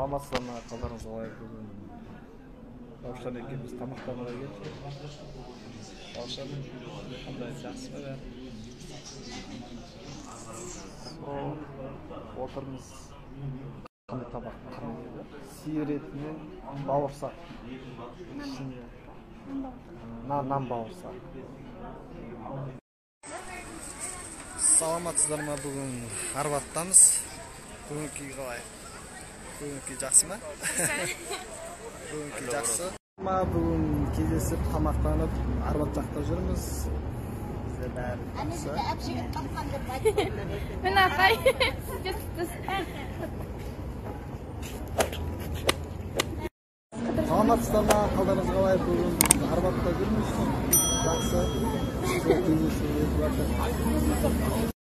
Саламатсыздар ма, қалдарыңыз қалай? Бүгін Раушан екеуміз тамақтануға келдік. Раушан, қандай, жақсы ма бәрі? Отырмыз. Қандай тамақ? Қандай еді? Сиыр етімен бауырсақ. Ішінде нан бауырсақ. Саламатсыздар ма, бүгін Арбаттамыз. Көңіл күй қалай? Көңіл күй жақсы ма? Көңіл күй жақсы. Бүгін кездесіп тамақтанып Арбат жақта жүрміз. Бізде бәрі жақсы. Міне апай, сіз де түстіңіз. Саламатсыздар ма, қалдарыңыз қалай? Бүгін Арбатта жүрміз. Жақсы. Кездесу өтіп жатыр.